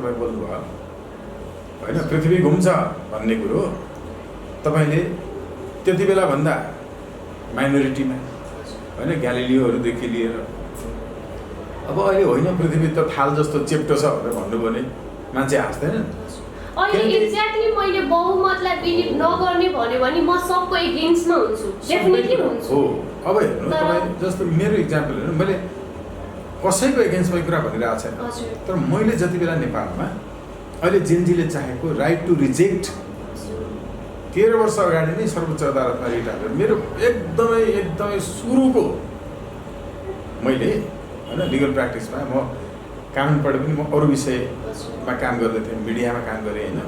तपाईँ बोल्नुभयो होइन, पृथ्वी घुम्छ भन्ने कुरो तपाईँले त्यति बेला भन्दा माइनोरिटीमा होइन, ग्यालिलियोहरूदेखि लिएर अब अहिले होइन पृथ्वी त थाल जस्तो चेप्टो छ भनेर भन्नुभयो भने मान्छे हाँस्दैन। अहिले एक्ज्याक्टली मैले बहुमतलाई बिलिभ नगर्ने भन्यो भने म सबको एगेन्स्टमा हुन्छु, डेफिनेटली हुन्छु। हो अब हेर्नु तपाईँ जस्तो मेरो इक्जाम्पल हेर्नु, मैले कसैको एगेन्स्टमा कुरा भनिरहेको छैन, तर मैले जति बेला नेपालमा अहिले जेनजीले चाहेको राइट टु रिजेक्ट 13 वर्ष अगाडि नै सर्वोच्च अदालतमा रिट हालेर मेरो एकदमै एकदमै सुरुको मैले होइन लिगल प्र्याक्टिसमा म कानुन पढे पनि म अरू विषयमा काम गर्दै थिएँ, मिडियामा काम गरेँ होइन,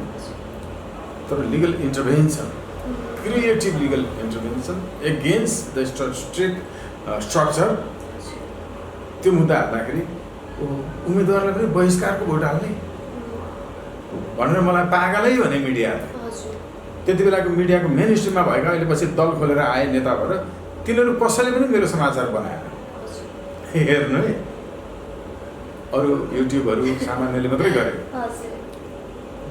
तर legal intervention, creative legal intervention against the structure, त्यो मुद्दा हाल्दाखेरि उम्मेदवारलाई पनि बहिष्कारको भोट हाल्ने भनेर मलाई पागलै भने मिडियाले। त्यति बेलाको मिडियाको मेन स्ट्रिममा भएका अहिले पछि दल खोलेर आए नेता भएर तिनीहरू कसैले पनि मेरो समाचार बनाएन। हेर्नु है, अरू युट्युबहरू सामान्यले मात्रै गरे।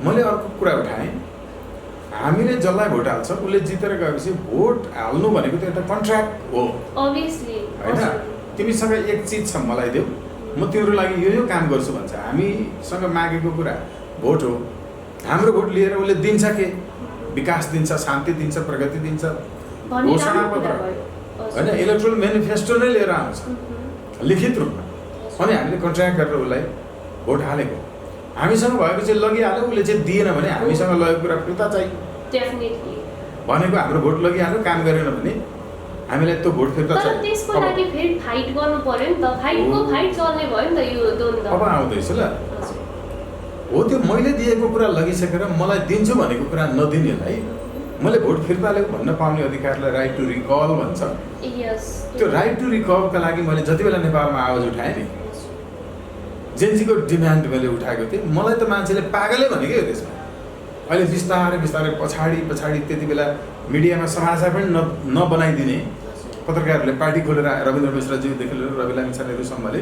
मैले अर्को कुरा उठाएँ, हामीले जसलाई भोट हाल्छ उसले जितेर गएपछि भोट हाल्नु भनेको त एउटा कन्ट्र्याक्ट हो अभियसली होइन। तिमीसँग एक चिज छ मलाई देऊ, म तिम्रो लागि यो काम गर्छु भन्छ। हामीसँग मागेको कुरा भोट हो, हाम्रो भोट लिएर उसले दिन्छ के? विकास दिन्छ, शान्ति दिन्छ, प्रगति दिन्छ, घोषणापत्र होइन, इलेक्ट्रोल मेनिफेस्टो नै लिएर आउँछ लिखित रूपमा, अनि हामीले कन्ट्र्याक्ट गरेर उसलाई भोट हालेको। हामीसँग भएको चाहिँ लगिहाल्यो, उसले चाहिँ दिएन भने हामीसँग लगेको कुरा फिर्ता चाहियो। डेफिनेटली भनेको हाम्रो भोट लगिहाल्यो, काम गरेन भने हामीलाई त्यो भोट फिर्ता चाहियो। तर त्यसको लागि फेरि फाइट गर्नु पर्यो नि त, फाइट चल्ने भयो नि त यो द्वन्द। अब आउँदैछ ल, हो त्यो मैले दिएको कुरा लगिसकेर मलाई दिन्छु भनेको कुरा नदिनेलाई मैले भोट फिर्ता ल्याऊ भन्न पाउने अधिकारलाई राइट टु रिकल भन्छ। त्यो राइट टु रिकलका लागि मैले जति बेला नेपालमा आवाज उठाएँ नि, जेनजीको डिमान्ड मैले उठाएको थिएँ, मलाई त मान्छेले पागलै भने क्या त्यसमा। अहिले बिस्तारै बिस्तारै पछाडि त्यति बेला मिडियामा समाचार पनि नबनाइदिने पत्रकारहरूले पार्टी खोलेर रविन्द्र मिश्रज्यूदेखि लिएर रवि लामिछानेहरूसम्मले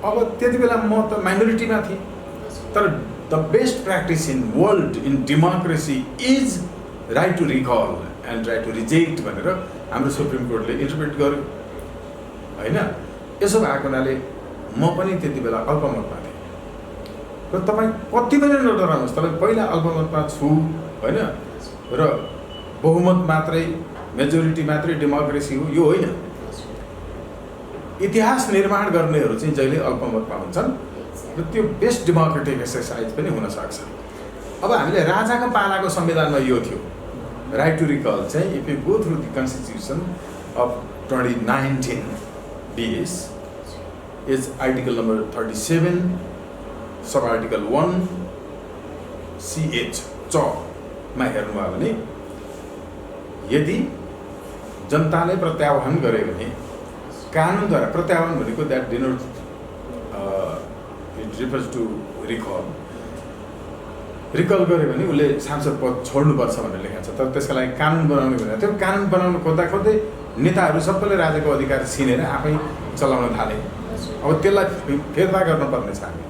अब त्यति बेला म त माइनोरिटीमा थिएँ, तर the best practice in world in democracy is right to recall and right to reject भनेर हाम्रो सुप्रिम कोर्टले इन्टरप्रेट गर्यो होइन। यसो भएको हुनाले म पनि त्यति बेला अल्पमतमा थिएँ र तपाईँ कति पनि नडराउनुहोस्, तपाईँ पहिला अल्पमतमा छु होइन, र बहुमत मात्रै मेजोरिटी मात्रै डेमोक्रेसी हो यो होइन। इतिहास निर्माण गर्नेहरू चाहिँ जहिले अल्पमतमा हुन्छन् र त्यो बेस्ट डेमोक्रेटिक एक्सर्साइज पनि हुनसक्छ। अब हामीले राजाको पालाको संविधानमा यो थियो राइट टु रिकल चाहिँ, if you go through the constitution of 2019 BS is article number 37 sub article 1 CH मा हेर्नुभयो भने यदि जनताले प्रत्याह्वान गरे भने कानुनद्वारा, प्रत्याह्वान भनेको that denotes it refers to recall गरे भने उसले सांसद पद छोड्नुपर्छ भनेर लेखेको छ। तर त्यसका लागि कानुन बनाउने भनेर त्यो कानुन बनाउन खोज्दै नेताहरू सबैले राजाको अधिकार छिनेर आफै चलाउन थाले। अब त्यसलाई फिर्ता गर्नुपर्ने छ हामी।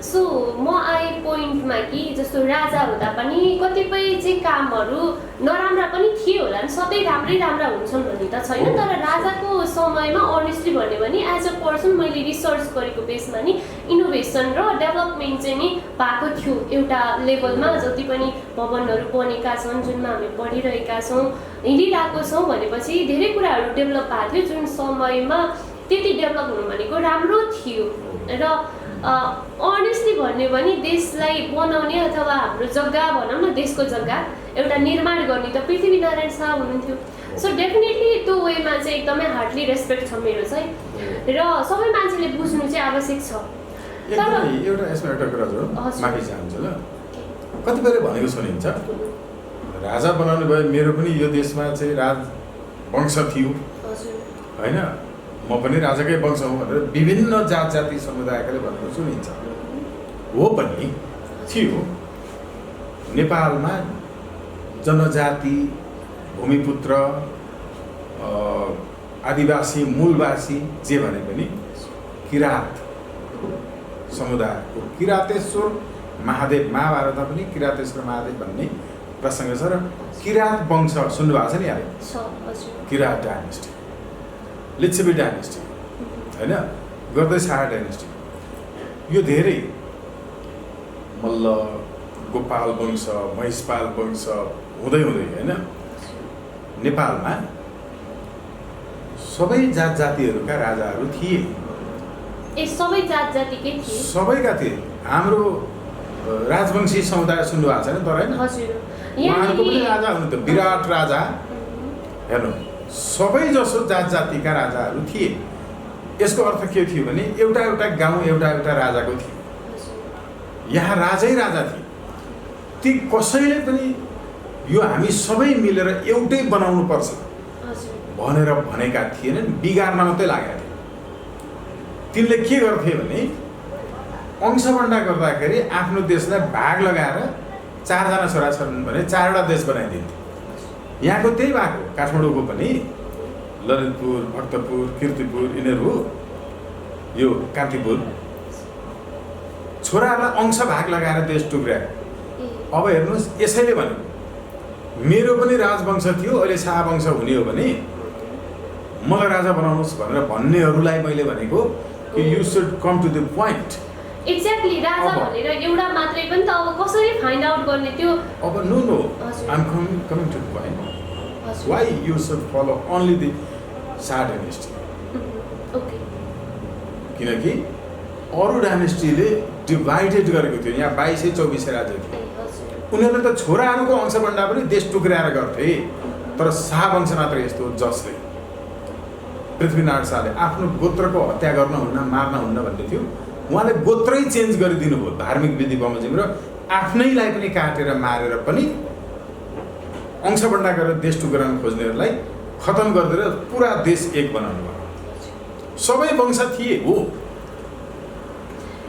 सो म आए पोइन्टमा कि जस्तो राजा हुँदा पनि कतिपय चाहिँ कामहरू नराम्रा पनि थिए होला नि, सधैँ राम्रा हुन्छन् भन्ने त छैन। तर राजाको समयमा अनेस्टली भन्यो भने एज अ पर्सन मैले रिसर्च गरेको बेसमा नि इनोभेसन र डेभलपमेन्ट चाहिँ नि भएको थियो एउटा लेभलमा। जति पनि भवनहरू बनेका छन्, जुनमा हामी पढिरहेका छौँ, हिँडिरहेको छौँ भनेपछि धेरै कुराहरू डेभलप भएको थियो जुन समयमा त्यति डेभलप हुनु भनेको राम्रो थियो। र अनेस्टली भन्यो भने देशलाई बनाउने अथवा हाम्रो जग्गा भनौँ न, देशको जग्गा एउटा निर्माण गर्ने त पृथ्वीनारायण शाह हुनुहुन्थ्यो। सो डेफिनेटली त्यो वेमा चाहिँ एकदमै हार्डली रेस्पेक्ट छ मेरो चाहिँ, र सबै मान्छेले बुझ्नु चाहिँ आवश्यक छ। तर एउटा यसमा एउटा कुरा जो माथि चाहन्छु ल, कतिपयले भनेको सुनिन्छ राजा बनाउनु भए मेरो पनि यो देशमा चाहिँ राजवंश थियो होइन, म पनि राजाकै वंश हो भनेर विभिन्न जात जाति समुदायकाले भनेको सुनिन्छ। हो पनि थियो, नेपालमा जनजाति, भूमिपुत्र, आदिवासी, मूलवासी जे भने पनि किराँत समुदायको किरातेश्वर महादेव, महाभारतमा पनि किरातेश्वर महादेव भन्ने प्रसङ्ग छ। र किरात वंश सुन्नुभएको छ नि यहाँले? किरात डाइनेस्टी, लिच्छवी डाइनेस्टी होइन, गर्दै शाह डाइनेस्टी, यो धेरै मल्ल, गोपाल वंश, महिषपाल वंश हुँदै होइन नेपालमा सबै जात जातिहरूका राजाहरू थिए। सबै जात जातिकै थिए? सबैका थिए। हाम्रो राजवंशी समुदाय सुन्नुभएको छैन तर होइन, उहाँहरूको पनि राजा हुनु त, विराट राजा। हेर्नु, सबै जसो जात जातिका राजाहरू थिए। यसको अर्थ के थियो भने एउटा एउटा गाउँ एउटा एउटा राजाको थियो। यहाँ राजै राजा थिए। ती कसैले पनि यो हामी सबै मिलेर एउटै बनाउनु पर्छ भनेर भनेका थिएनन्, बिगार्न मात्रै लागेका थिए। तिनले के गर्थे भने अंशबन्डा गर्दाखेरि आफ्नो देशलाई भाग लगाएर 4 जना छोरा छन् भने 4वटा देश बनाइदिन्थे। यहाँको त्यही भएको, काठमाडौँको पनि ललितपुर, भक्तपुर, कीर्तिपुर यिनीहरू, यो कान्तिपुर, छोराहरूलाई अंश भाग लगाएर देश टुक्र्यायो। अब हेर्नुहोस्, यसैले भनेको मेरो पनि राजवंश थियो, अहिले शाहवंश हुने हो भने मलाई राजा बनाउनुहोस् भनेर भन्नेहरूलाई मैले भनेको कि you should come to the point. Exactly, राजा भनेर एउटा मात्रै पनि त अब कसरी फाइन्ड आउट गर्ने त्यो? अब no I am coming to the point. Why you should follow only the Shah dynasty? Okay, किनकि अरू डाइनेस्टीले डिभाइडेड गरेको थियो। यहाँ 22-24 राजा थिए। उनीहरूले त छोराहरूको अंशबन्डा पनि देश टुक्र्याएर गर्थे। तर शाहवंश मात्र यस्तो जसले पृथ्वीनारायण शाहले आफ्नो गोत्रको हत्या गर्न हुन्न, मार्न हुन्न भन्ने थियो, उहाँले गोत्रै चेन्ज गरिदिनु भयो धार्मिक विधि बमोजिम, र आफ्नैलाई पनि काटेर मारेर पनि अंशबन्डा गरेर देश टुक्राउन खोज्नेहरूलाई खतम गरिदिएर पुरा देश एक बनाउनु भयो। सबै वंश थिए हो,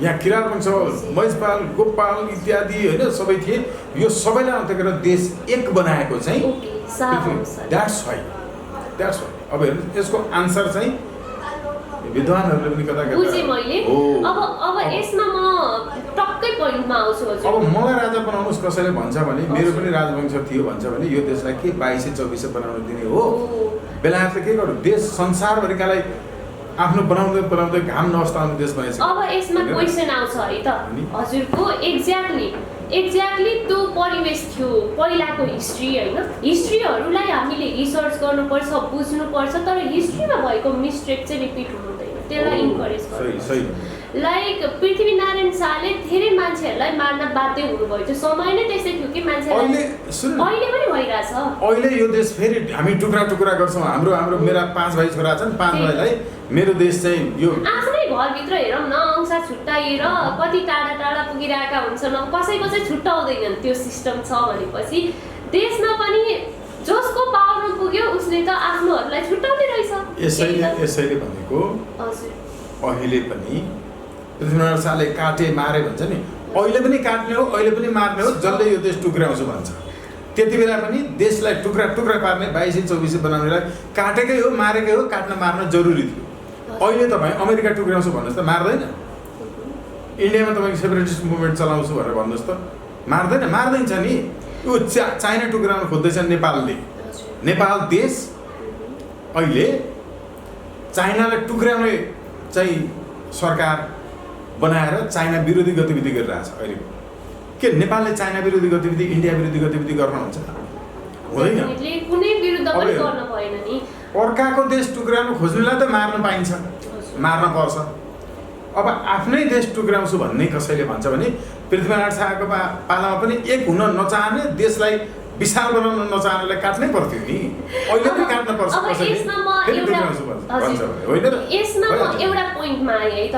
यहाँ किरात वंश, महिषपाल, गोपाल इत्यादि होइन सबै थिए। यो सबैलाई अन्त्य गरेर देश एक बनाएको चाहिँ द्याट्स वाइ। अब हेर्नु, यसको आन्सर चाहिँ विद्वानहरूले पनि कता बुझेँ मैले। अब यसमा म टक्कै पोइन्टमा आउँछु हजुर। अब मलाई राजा बनाउनुहोस् कसैले भन्छ भने, मेरो पनि राजवंश थियो भन्छ भने, यो देशलाई के 22-24 बनाउन दिने हो? बेलायतले के गर्नु, देश संसारभरिकालाई आफ्नो बनाउँदै बनाउँदै घाम नअस्ताउने देश बनाइसक्यो। अब यसमा क्वेसन आउँछ है त हजुरको, एक्ज्याक्टली त्यो परिवेश थियो पहिलाको हिस्ट्री होइन। हिस्ट्रीहरूलाई हामीले रिसर्च गर्नुपर्छ, बुझ्नुपर्छ, तर हिस्ट्रीमा भएको मिस्टेक चाहिँ रिपिट हुँदैन, त्यसलाई इन्करेज गर्नुपर्छ। लाइक पृथ्वीनारायण शाहले धेरै मान्छेहरूलाई मार्न बाध्य हुनुभयो। त्यो समय नै त्यस्तै थियो कि मान्छेलाई अहिले पनि भइरहेछ। अहिले यो देश फेरि हामी टुक्रा टुक्रा गर्छौँ। हाम्रो मेरा 5 भाइ छोरा छन्, 5 भाइलाई मेरो देश चाहिँ यो आफ्नै घरभित्र हेरौँ न, अंश छुट्टाइएर कति टाढा टाढा पुगिरहेका हुन्छन्। अब कसैको चाहिँ छुट्टाउँदैनन्, त्यो सिस्टम छ भनेपछि देशमा पनि जसको पावरमा पुग्यो उसले त आफ्नोहरूलाई छुट्टाउँदै रहेछ। यसैले भनेको अहिले पनि पृथ्वीनारायण शाहले काटे मारे भन्छ नि, अहिले पनि काट्ने हो, अहिले पनि मार्ने हो, जसले यो देश टुक्राउँछु भन्छ। त्यति बेला पनि देशलाई टुक्रा टुक्रा पार्ने 22-24 बनाउनेलाई काटेकै हो, मारेकै हो, काट्न मार्न जरुरी थियो। अहिले तपाईँ अमेरिका टुक्राउँछु भन्नुहोस् त, मार्दैन। इन्डियामा तपाईँको सेपरेटिस्ट मुभमेन्ट चलाउँछु भनेर भन्नुहोस् त, मार्दैन। मार्दैन छ नि। यो चाइना टुक्राउन खोज्दैछ नेपालले। नेपाल देश अहिले चाइनालाई टुक्राउने चाहिँ सरकार बनाएर चाइना विरोधी गतिविधि गरिरहेछ। अहिले के नेपालले चाइना विरोधी गतिविधि, इन्डिया विरोधी गतिविधि गर्न हुन्छ? हुँदैन। कुनै विरुद्ध पनि गर्न भएन नि। अर्काको देश टुक्राउन खोज्नेलाई त मार्न पाइन्छ, मार्न पर्छ। अब आफ्नै देश टुक्राउँछु भन्ने कसैले भन्छ भने पृथ्वीनारायण शाहको पालामा पनि एक हुन नचाहने, देशलाई विशाल बनाउन नचाहनेलाई काट्नै पर्थ्यो नि। अहिले पनि काट्न पर्छ कसैले। यसमा म एउटा पोइन्टमा आएँ है त,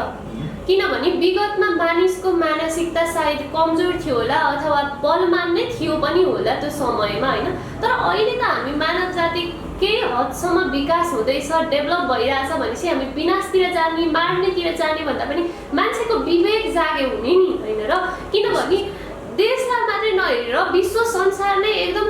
किनभने विगतमा मानिसको मानसिकता सायद कमजोर थियो होला अथवा बलमान नै थियो पनि होला त्यो समयमा होइन। तर अहिले त हामी मानव जाति केही हदसम्म विकास हुँदैछ, डेभलप भइरहेछ भनेपछि हामी विनाशतिर जाने, मार्नेतिर जाने भन्दा पनि मान्छेको विवेक जागे हुने नि होइन र। किनभने देशलाई मात्रै नहेरेर विश्व संसार नै एकदम